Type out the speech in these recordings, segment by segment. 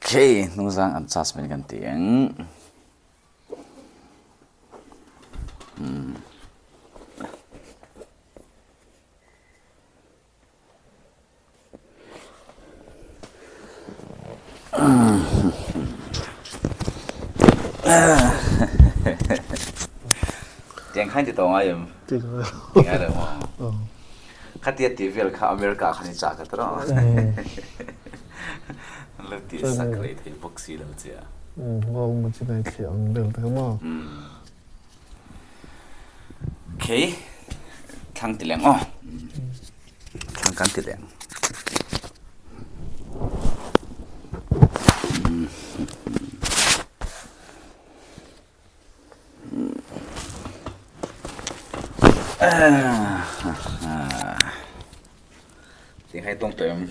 Okay, hnungzang adjustment kan ti ang. Tiang khan ti tawh ngai em? Ti ngai lo. Ti ngai lo maw? Khatia ti vel kha America khan i chah ka tawh. An lo ti sak rei thei bawk si lo che a. Ngawng ma chi nai thli ang vel te kha maw? Okay, thlang ti leng aw. Thlang kan ti leng. Tiếng hay tông tém.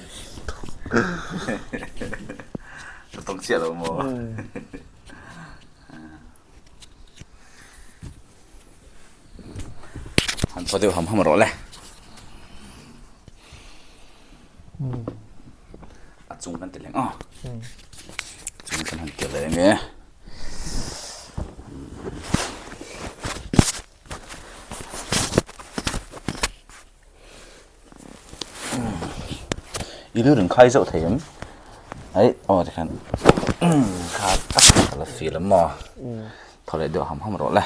Tông chiah lo maw? Han thaw deuh ham ham rawh le. A chung kan ti leng aw. Chung kan han ti leng e. I lu reng khai zauh thei em? Aih aw tikhan kha tak ka la feel a maw? Thaw leh deuh ham ham rawh le.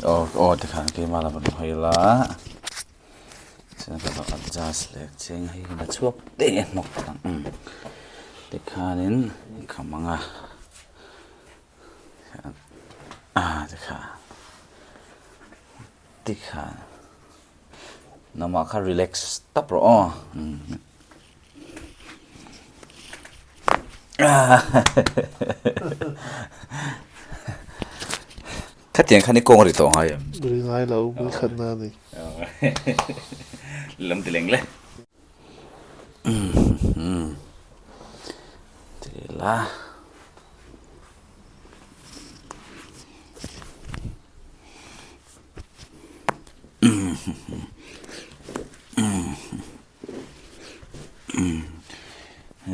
Aw aw tikhan keimah lam rawn hawi la chuan ka lo adjust leh cheng hei hi la chhuak daih a hnawk tak ang umm tikhanin kham ang a ah tikhan tikhan nangmah kha relax tap rawh aw umm. Khatiang khan i kawng a ri tawh ngai em? Ri ngai lo, bul khatna a ni. Lam ti leng le. Ti la.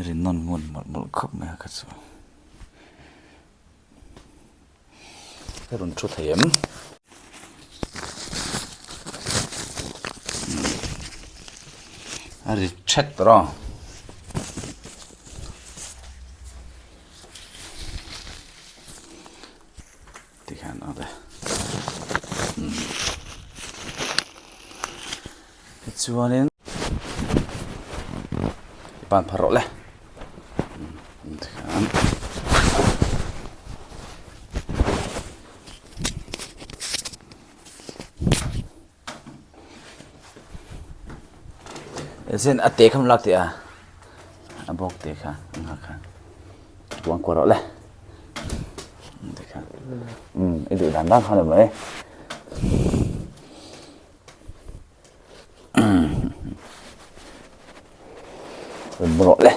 Ri nawn ngun mawlh mawlh khawp mai a kha chu. Ka rawn thu thei em? A ri thet tawh a. Tikhian a awm e. Tichuanin i pan phar rawh le. Tikhian Zin a te kha lak teh a a bawk te kha ang ha kha kuang kuah rawh le tikhian umm i duh dan dan kha ni mai. Rawn mu rawh le.